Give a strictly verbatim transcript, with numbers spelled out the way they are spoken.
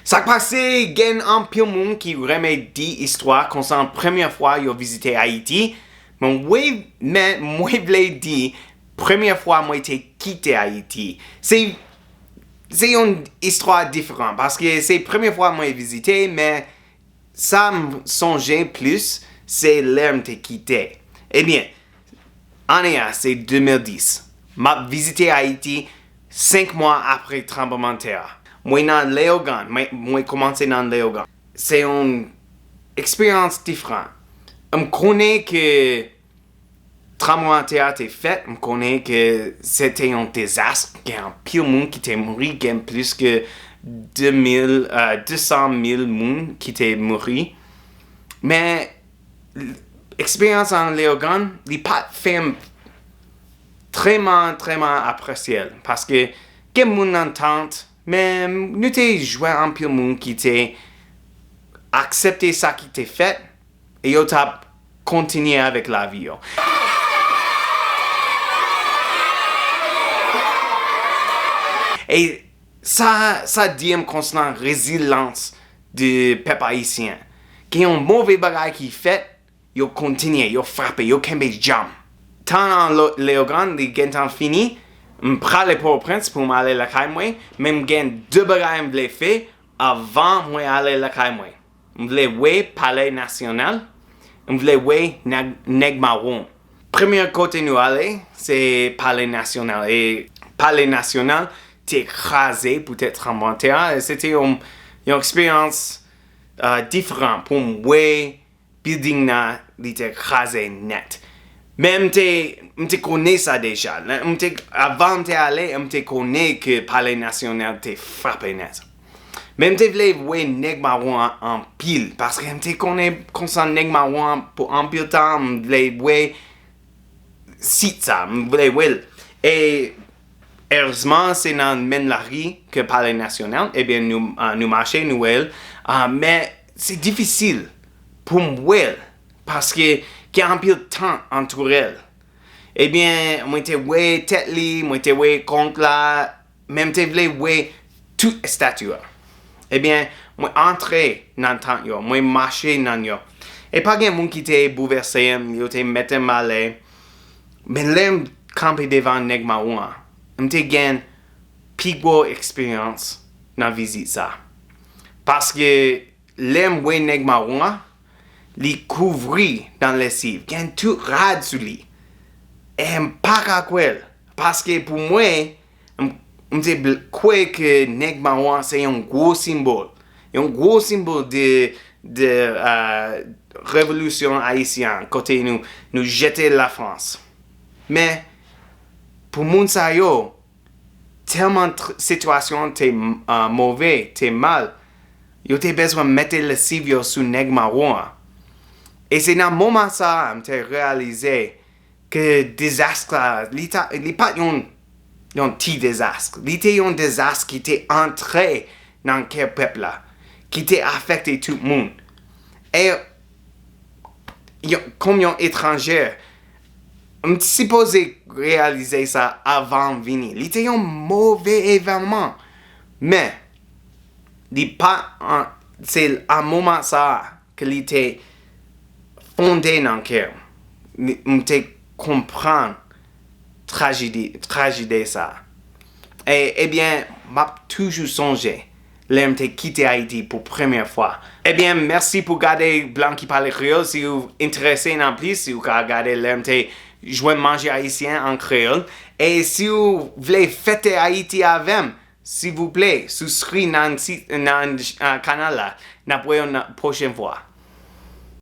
Sa k pase, gen anpil moun ki renmen di istwa konsènan premyè fwa yo vizite Ayiti, men wi, men mwen vle di premyè fwa mwen te kite Ayiti. Se, se yon istwa diferan, paske se premyè fwa mwen vizite, men sa m sonje plis, se lè m te kite. Ebyen, ane a, se de mil dis. M ap vizite Ayiti senk mwa apre tranblemanntè a. Mwen nan Leyogàn, mwen, mwen kòmanse nan Leyogàn. Se yon eksperyans diferan. M konnen ke tranblemanntè a te fèt, m konnen ke se te yon dezas, gen anpil moun ki te mouri, gen plis ke de mil, euh, de san mil moun ki te mouri. Men, l-, eksperyans an Leyogàn, li pa t fè m trèman, trèman apresye l, paske gen moun nan tant, men nou te jwenn anpil moun ki te aksepte sa ki te fèt, e yo t ap kontinye avèk lavi yo. E sa, sa di m konsènan rezilyans de pèp ayisyen. Gen yon move bagay ki fèt, yo kontinye, yo frape, yo kenbe djanm. Tan an Lo-, Leyogàn, li gentan fini, m prale Pòtoprens pou m ale lakay mwen, men m gen de bagay m vle fè avan mwen ale lakay mwen. M vle wè Palè Nasyonal, m vle wè nèg, nèg mawon. Premye kote nou ale, se Palè Nasyonal. E Palè Nasyonal te kraze poutèt tranblemanntè a. E se te yon, yon eksperyans, euh, diferan pou m wè building nan, li te kraze nèt. Men m te, m te konnen sa deja. M te, avan m te ale, m te konnen ke Palè Nasyonal te frape nèt. Men m te vle wè nèg mawon an anpil, paske m te konnen konsa nèg mawon an pou anpil tan, m vle wè sit sa, m vle wè l. E erezman, se nan menm lari ke Palè Nasyonal, ebyen, nou, ah, nou mache, nou wè l. Ah, men se difisil pou m wè l, paske gen anpil tant antoure l. Ebyen, mwen te wè tèt li, mwen te wè kont la, men m te vle wè tout estati a. Ebyen, mwen antre nan tant yo, mwen mache nan yo. E pa gen moun ki te boulvèse m, yo te mete m alè. Men lè m kanpe devan nèg mawon an, m te gen pi gwo eksperyans nan vizit sa. Paske lè m wè nèg mawon an, li kouvri nan lesiv, gen tout rad sou li. E m pa ka kwè l, paske pou mwen, m, m te bl-, kwè ke nèg mawon an se yon gwo senbòl, yon gwo senbòl de, de, euh, revolisyon ayisyen, kote nou, nou jete Lafrans. Men, pou moun sa yo, tèlman tr-, sitiyasyon an te, ah, move, te mal, yo te bezwen mete lesiv yo sou nèg mawon an. E se nan moman sa a, m te reyalize ke dezas la, li ta, li pa t yon, yon ti dezas. Li te yon dezas ki te antre nan kè pèp la, ki te afekte tout moun. E yon, kòm yon etranje, m t sipoze reyalize sa avan m vini. Li te yon move evènman. Men, li pa an, se a moman sa a ke li te fonde nan kè m. Li, m te konprann trajedi, trajedi sa. E, ebyen, m ap toujou sonje lè m te kite Ayiti pou premyè fwa. Ebyen, mèsi pou gade Blan ki pale kreyòl. Si w enterese nan plis, si w ka gade lè m te jwenn manje ayisyen an kreyòl. E si w vle fete Ayiti avè m, silvouplè, souskrib nan sit, nan, ah, kanal la. N ap wè w nan pwochen fwa.